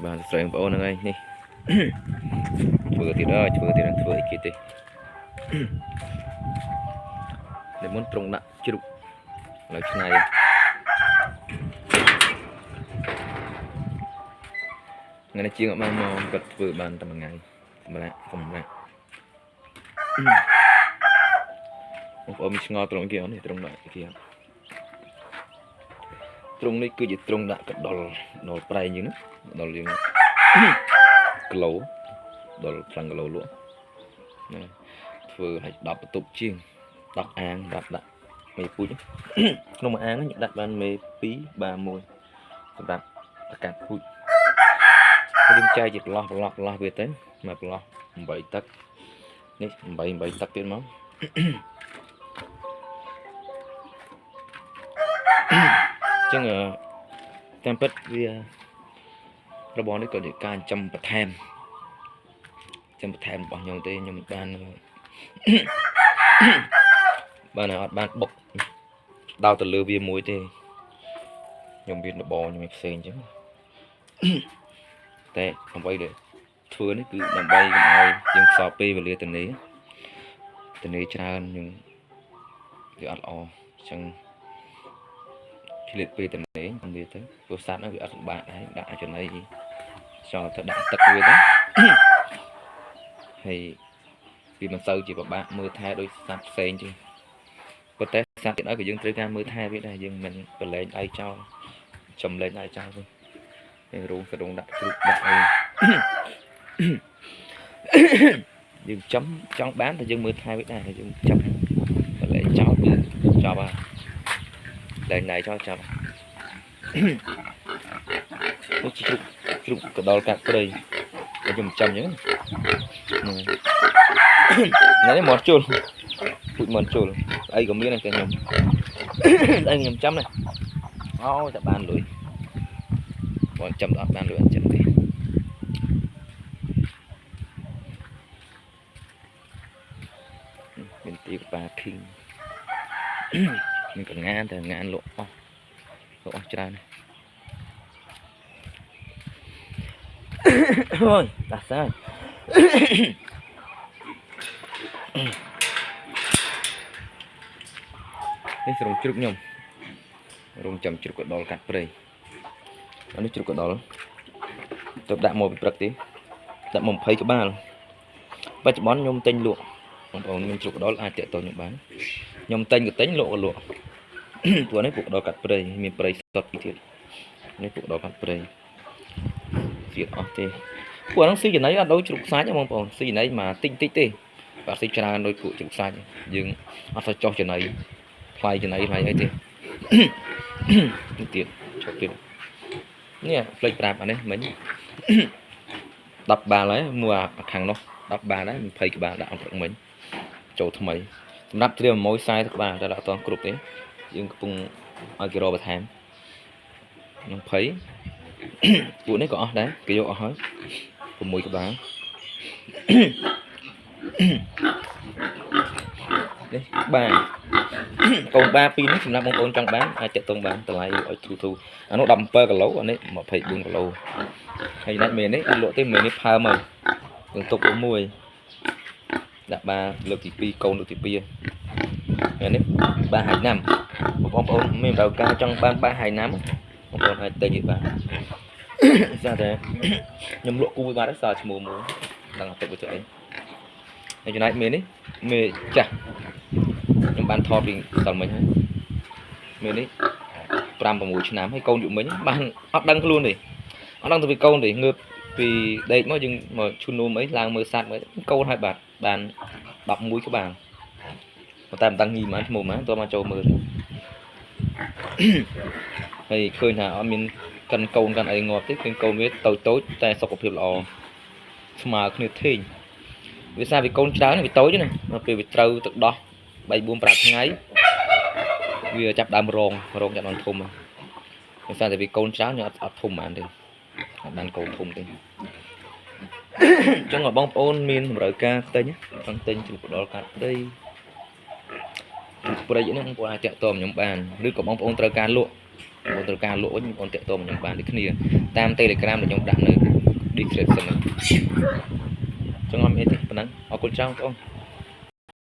បាទស្រីបងប្អូនហ្នឹងហើយនេះ ធ្វើទៀតហើយធ្វើទៀតនឹងធ្វើអីគេទេនេះមុនត្រង់ដាក់ជ្រូកឥឡូវឆ្នៃថ្ងៃនេះជាងអត់បានមកគាត់ធ្វើបានតែមួយថ្ងៃសម្រាប់សម្រាប់ បងប្អូនមានឆ្ងល់ត្រង់គេអត់នេះត្រង់ដាក់គេអត់ត្រង់នេះគឺជាត្រង់ដាក់កដុលដុលប្រែងយើងណាដុលយើង គីឡូដុលខ្លាំងគីឡូលក់ណាធ្វើឲ្យ10បន្ទប់ជាង10អាងសម្រាប់ដាក់មេពូជ ក្នុងមួយអាងហ្នឹងខ្ញុំដាក់បានមេ2បា1សម្រាប់ប្រកាសពូជហើយយើងចែកជាប្រឡោះប្រឡោះប្រឡោះវាទៅមកប្រឡោះ8ទឹកនេះ8 8ទឹកទៀតមក អញ្ចឹងអឺតាមពិតវារបរនេះក៏ជាការចិញ្ចឹមបន្ថែមចិញ្ចឹមបន្ថែមរបស់ខ្ញុំទេខ្ញុំមិនបាន បានអត់បានបុកដោតទៅលើវាមួយទេខ្ញុំមានរបរខ្ញុំផ្សេងអញ្ចឹង តែអ្វីដែលធ្វើនេះគឺដើម្បីកុំឲ្យយើងខ្សោយពេលវេលាទៅនេះទៅនេះច្រើនយើងវាអត់ល្អអញ្ចឹងឆ្លៀតពេលទៅនេះខ្ញុំវាទៅព្រោះសត្វហ្នឹងវាអត់លំបាកដែរដាក់ចំណីចោលទៅដាក់ទឹកវាទៅ ហើយវាមិនសូវជាពិបាកមើលថែដូចសត្វផ្សេងទេប៉ុន្តែសត្វទៀតឲ្យក៏យើងត្រូវការមើលថែវាដែរយើងមិនប្រឡែងដៃចោលចំលែងដៃចោលទេហើយរោងសរងដាក់ជ្រូកដាក់អី យើងចំចង់បានតែយើងមើលថែវាដែរតែយើងចាំប្រឡែងចោលគឺចប់ហើយលែងដៃចោលចប់ នេះជាជ្រូកជ្រូកកដុលកាត់ព្រៃតែខ្ញុំចាំអញ្ចឹងហ្នឹង ថ្ងៃនេះមាត់ជុលពូជមាត់ជុលស្អីក៏មានដែរតែខ្ញុំ ស្អីខ្ញុំចាំដែរអូតែបានលុយបងចាំអត់បានលុយអត់ចាំទេមានទីកបាឃីង មានកងានតែងានលក់អស់លក់អស់ច្រើនណាស់ អូយដាស់សាយ នេះសរងជ្រូកខ្ញុំរងចាំជ្រូកកដុលកាត់ព្រៃអានេះជ្រូកកដុលទៅដាក់មកពីព្រឹកទេដាក់មក20ក្បាលបច្ចុប្បន្នខ្ញុំទិញលក់បងប្អូនមានជ្រូកកដុលអាចតាក់ទងខ្ញុំបានខ្ញុំទិញក៏ទិញលក់ក៏លក់ ព្រោះនេះពួកកដុលកាត់ព្រៃមានព្រៃសុទ្ធទៀតនេះពួកកដុលកាត់ព្រៃទៀតអស់ទេពួកហ្នឹងស៊ីចំណីអត់ដូចជ្រូកសាច់ទេបងប្អូនស៊ីចំណីមកតិចតិចទេអត់ស៊ីច្រើនដូចពួកជ្រូកសាច់ទេយើងអត់សូវចោះចំណីថ្លៃចំណីថ្លៃអីទេ នេះទៀតឈប់ទៀតនេះផ្លេចប្រាប់អានេះមិញ 10បាល់ហើយមួយអាខាងនោះ10បាល់ហើយ20ក្បាលដាក់អង្គព្រឹកមិញចូលថ្មីសម្រាប់ត្រៀមមួយ40ក្បាលតែអត់ទាន់គ្រប់ទេយើងកំពុងឲ្យគេរកបន្ថែម20 ពួកនេះក៏អស់ដែរគេយកអស់ហើយ6ក្បាល នេះបាកូនបាពីរនេះសម្រាប់បងប្អូនចង់បានអាចតាក់ទងបានតម្លៃឲ្យធូរធូរអានោះ17គីឡូអានេះ24គីឡូហើយណាច់មេនេះគឺលក់ទេមេនេះផើមហើយយើងទុកមួយដាក់បាលើកទី2កូនលើកទី2អានេះបាហៃណាំបងប្អូនមានតម្រូវការចង់បានបាហៃណាំបងប្អូនអាចទិញវាបាន ស្អាតតែខ្ញុំលក់គូវាបានហើយសល់ឈ្មោះមួយដឹងទុកវាទៅអីហើយចំណែកមេនេះមេចាស់ខ្ញុំបានថតពីសិលមិញហើយមេនេះ5 6ឆ្នាំហើយកូនយុមិញបានអត់ដឹងខ្លួនទេអត់ដឹងទៅពីកូនទេងើបពីដេកមកយើងមកឈូននោមអីឡើងមើលសัตว์មើលកូនហើយបាទបាន11ក្បាលប៉ុន្តែមិនដឹងញីហ្មងឈ្មោះហ្មងតើមកចូលមើល ហើយឃើញថាអត់មានកិនកូនកាន់អីងាប់ទេឃើញកូនវាតូចតូចតែសុខភាពល្អស្មើគ្នាធេងវាសារវាកូនច្រើនវាតូចណាដល់ពេលវាត្រូវទឹកដោះ3 4 5ថ្ងៃវាចាប់ដើមរងរងចាប់ដើមធំហើយសារតែវាកូនច្រើនវាអត់អត់ធំហ្មងទេអត់បានកូនធំទេអញ្ចឹងបងប្អូនមានតម្រូវការទិញចង់ទិញជ្រូកផ្ដល់កាត់ព្រៃជ្រូកព្រៃហ្នឹងបងប្អូនអាចតាក់ទងខ្ញុំបានឬក៏បងប្អូនត្រូវការលក់ បងត្រូវការលក់វិញបងទាក់ទងខ្ញុំបានដូចគ្នាតាម Telegram ដែលខ្ញុំដាក់នៅ description ហ្នឹងចឹងអត់មានអីទេប៉ុណ្ណឹងអរគុណច្រើនបងប្អូន។